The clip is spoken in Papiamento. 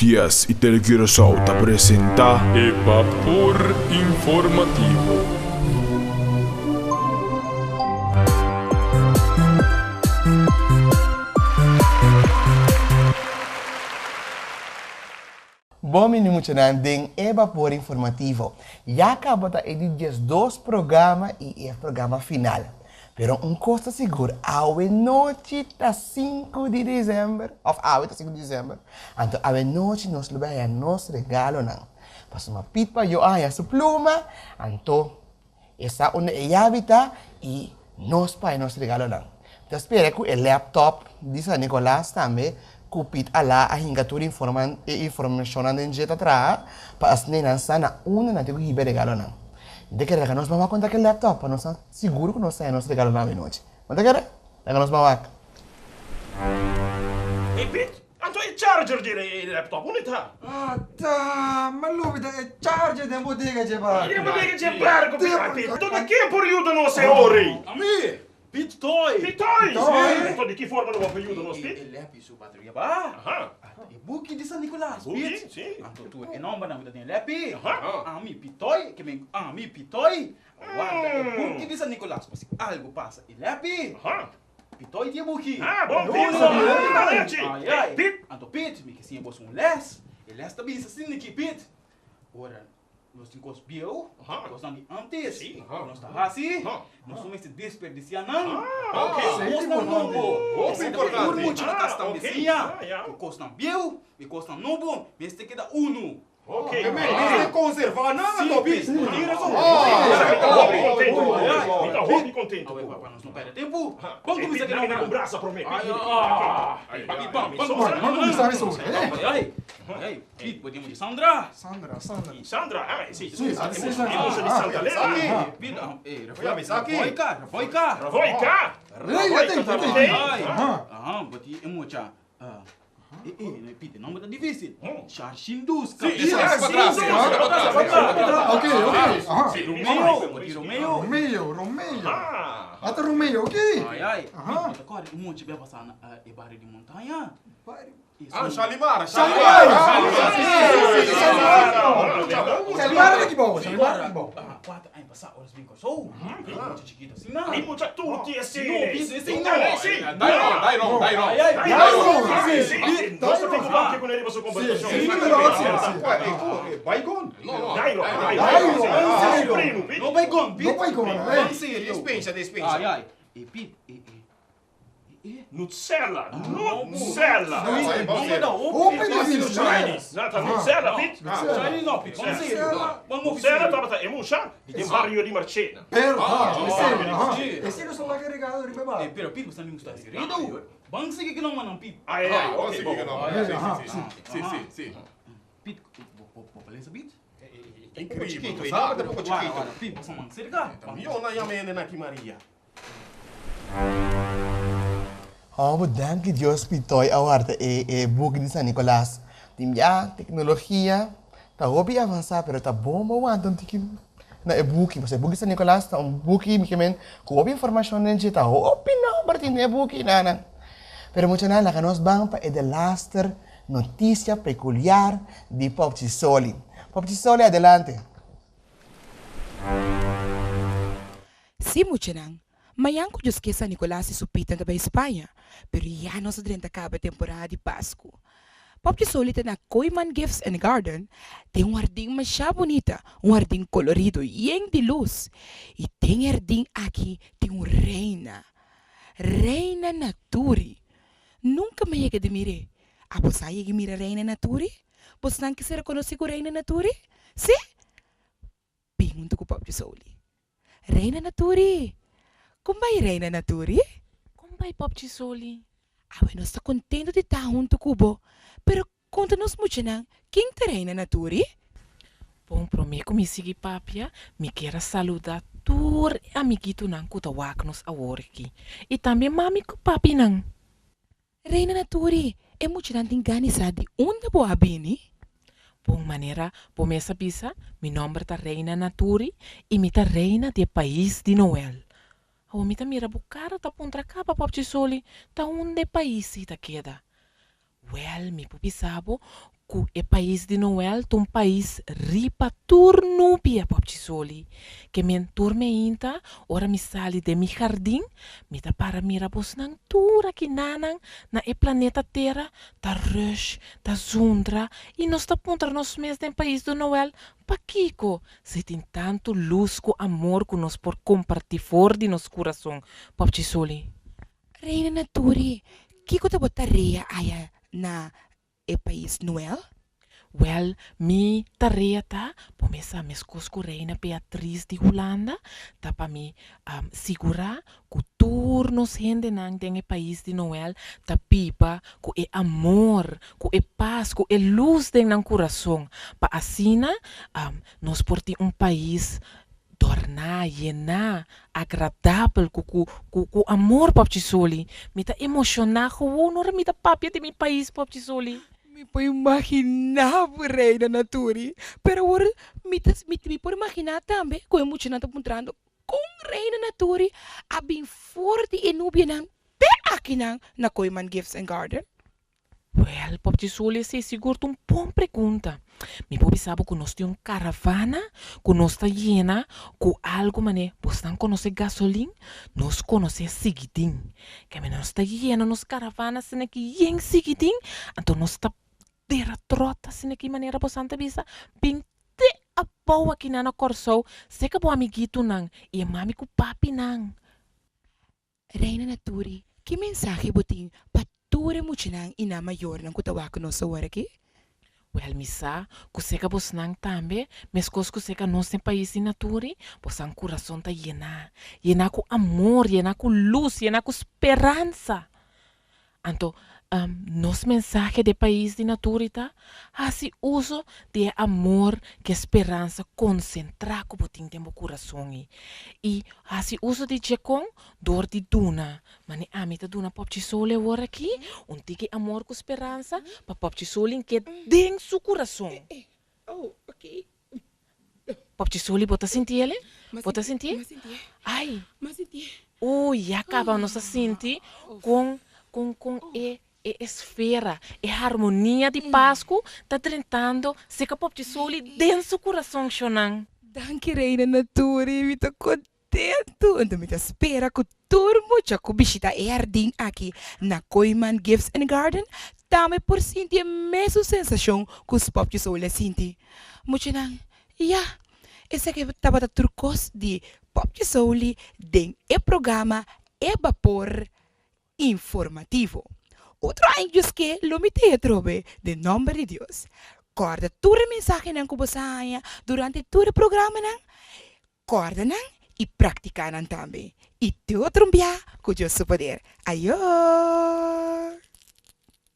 UTS y Tele Curaçao ta presenta. E Bapor Informativo. Bon bini muchanan den e Bapor Informativo. Ya caba ta e di 12 programa y e programa final. Pero un cos ta sigur, awe nochi ta 5 di december, of awe ta 5 di december, anto awe nochi nos lo bay haya nos regalonan. Pasobra Piet Payó a haya su pluma, anto e sa unda e yabi ta y nos pa haya nos regalonan. Mi ta spera cu e laptop di San Nicolas tambe cu Piet a la a hinca tur e informacionnan den dje ta traha pa asina nan sa na unda nan tin cu hiba e regalonan. Mi ta kere laga nos mama conta cu e laptop pa nos sa sigur cu nos ta haya nos regalonan awe nochi. Bo ta kere? Laga nos mama wak. Hey Piet, anto e charger di e laptop unda ta? Ata, mi a lubida e charger den bodega dje barco. Den bodega dje barco, Piet. Anto ta ken por yuda nos e ora ei? Ami! Piet Toy! Piet Toy! Si! Anto di ki forma lo bo por yuda nos, Piet? E lepi su bateria ba. Aha. Ata e buki di San Nicolas, Piet. Buki, si. Anto tur e nombernan ku ta den e lepi. Aha. Ami Piet Toy, ke men ami Piet Toy. Warda e buki di San Nicolas pa si algu pasa e lepi. Aha. Piet Toy tin e buki. Ah, bon Piet! Lechi! Ai, ai. Piet! Anto Piet, mi ke siña bos un les. E les ta bisa asina aki, Piet. Ora nos tin kos bieu, kosnan di antes, ku nos ta hasi, nos no mester desperdisiá nan. Kosnan nobo, esei ta tur mucha na kas tambe siña, ku kosnan bieu i kosnan nobo mester keda unu. Mester konservá nan anto Pis. Bo tin rason. Mi ta hopi kontentu. Mi ta hopi kontentu. Awe papa nos no pèrdè tempu. Ban kuminsá ku e Dame nombernan. un brasa promé. Papi, ban, ban kuminsá. Ban kuminsá mesora. Ai, Piet, bo tin mucha Sandra. Sandra, Sandra. Sandra, ah, si, Si, e si, mucha Sandra. di Santa Elena. Piet, eh, Ravoika, Ravoika. Ravoika! Rei, atei, atei. Ai, Aha. aha, bo tin e mucha, ah, eh, eh, Piet, e nomber ta difícil. Sharshinduska. Si, Ok, ok. Aha. Romeo, bo tin Romeo. Romeo, Romeo. Ah, Ata Romeo, ok. Ai, ai, Aha. Piet, bo ta kòrda e mucha bia pasá na e bario di montaña? Ah, Shalimar, Shalimar. Shalimar. Si, Shalimar. Shalimar ta aki bou, Shalimar ta aki bou. Kuater aña pasá ora nos bin Kòrsou, mucha chikitu asina. E mucha tuti asina. No, Piet, esei no. Si. Dairon, Dairon, Dairon. Ai, ai. Dairon, Si, si. si. Nos ta tin ku papia ku ne riba su kombersashon. Si, si. Baigon? No, no. Dairon, Dairon, Dairon. si. Su primo, Piet. No Baigon, Piet. No Baigon, eh. Ban serio. Dispensa, dispensa. Ai, ai. E Piet, e, e. Nutsella, Nutsella. Hopi difícil. Chinese. Nata Nutsella, Piet. Chinese no, Piet. Ban serio. Ban movi Nutsella serio. tabata e mucha di den bario di Marchena. Pero, ah, esei, aha. Si. Esei nos a laga regalo riba e bar. Eh, pero Piet, bo sa mi gusta hasi redo. Ban sigui ku nan manan, Piet. Ai, ai, Ah, ok, sigui bon. ku nan. Aha, Si, si, si, si. Piet, bo, bo, bo palesa, Piet? Increíble. Sabe, ta poko Wara, chiquito. wara, Piet, bo sa man serka. Mio na yama hende na ki Maria. Oh, danki Dios Pitoy a warda e e buki di San Nicolas. Tin bia tecnologia ta hopi avansa pero ta bon bo wanta un tiki na e buki. Pasobra e buki di San Nicolas ta un buki mi ke men ku hopi informashon den dje ta hopi nomber tin den e buki nan. Pero muchanan laga nos ban pa e delaster notisia pekuliar di Popchi Soli. Popchi Soli adelante. Sí, muchanan. Mañan ku Dios ke San Nicolas i su pitan ta bai Spaña, pero ya nos a drenta kaba e temporada di Pasku. Popchi Soli ta na Kooiman Gifts and Garden den un hardin masha bunita, un hardin kolorido yen di lus. I den e hardin aki tin un reina, Reina Naturi. Nunka mi a yega di mir'é. Abo sa yega mira Reina Naturi? Bosnan ke sera konosí ku Reina Naturi? Sí? Bin huntu ku Popchi Soli. Reina Naturi! Kon bai Reina Naturi? Kon bai Popchi Soli? Awe nos ta kontentu di ta huntu ku bo, pero konta nos muchanan ken ta Reina Naturi? Bon, promé ku mi sigui papia, mi kier a saludá tur e amiguitonan ku ta wak nos awor aki, i tambe mami ku papinan. Reina Naturi, e muchanan tin gana di sa di unda bo a bini? Bon manera bo mes a bisa, mi nomber ta Reina Naturi i mi ta reina di e pais di Noel. Awor mi ta mira bo kara ta puntra kaba Popchi Soli ta unda e pais ei ta keda. Wèl, mi por bisa bo Ku e pais di Noel ta un pais riba tur nubia, Popchi Soli. Ke men tur meinta, ora mi sali den mi hardin, mi ta para mira bosnan tur aki nanan na e planeta Tera ta rush, ta zundra i nos ta puntra nos mes den pais di Noel, Pakiko si tin tantu lus ku amor ku nos por kompartí for di nos kurason, Popchi Soli? Reina Naturi, kiko ta bo tarea aya na e pais Noel? Wèl, mi tarea ta, bo mes sa meskos ku Reina Beatriz di Hulanda, ta pa mi sigurá ku tur nos hendenan den e pais di Noel ta biba ku e amor, ku e pas, ku e lus den nan kurason, pa asina nos por tin un pais Dòrná, yená, agradabel ku ku ku ku amor Popchi Soli. Mi ta emoshoná gewoon ora mi ta papia di mi pais Popchi Soli. Mi por imaginá bo Reina Naturi, pero awor mi ta mi mi por imaginá tambe ku e muchanan ta puntrando kon Reina Naturi a bin for di e nubianan te akinan na Kooiman Gifts and Garden. Wèl, Popchi Soli, esei sigur ta un bon pregunta. Mi por bisa bo ku nos tin un karavana ku nos ta yena ku algu manera bosnan konosé gasolin, nos konosé sigidin. Keme nos ta yena nos karavana asina ki yen sigidin, anto nos ta dera tròt asina ki manera bosan ta bisa, bin te abou akinan na Kòrsou seka bo amiguitunan i e mami ku papinan. Reina Naturi, ki mensahe bo tin pa tur e muchanan i nan mayornan ku ta wak nos awor aki? Wèl, mi sa ku seka bosnan tambe, meskos ku seka nos den pais di Naturi, bosan kurason ta yená, yená ku amor, yená ku lus, yená ku speransa. Anto, nos mensahe di e pais di Naturi ta, Hasi uso di e amor ku e speransa konsentrá ku bo tin den bo kurason ei, i hasi uso di dje kon dor di duna. Mane ami ta duna Popchi Soli awor aki un tiki amor ku speransa pa Popchi Soli ke den su kurason. Popchi Soli, bo ta sinti el? Bo ta sinti? Ai! Ui, ya caba nos a sinti con con con e e esfera, e harmonia di Pascu ta drentando seca Popchi Soli den su curason, shonan. Danki Reina Naturi, mi ta kontentu. Anto mi ta spera ku tur mucha ku bishita e hardin aki na Kooiman Gifts and Garden tambe por sinti e mesun sensashon ku Spopchi Soli a sinti. Muchanan, ya, esaki tabata tur kos di Popchi Soli den e programa E Bapor Informativo. Otro aña Dios ke lo mi te atrobe den nomber di Dios. Kòrda tur e mensahenan ku bo sa haña durante tur e programanan. Kòrda nan i praktiká nan tambe. I te otro un bia ku Dios su poder. Ayó!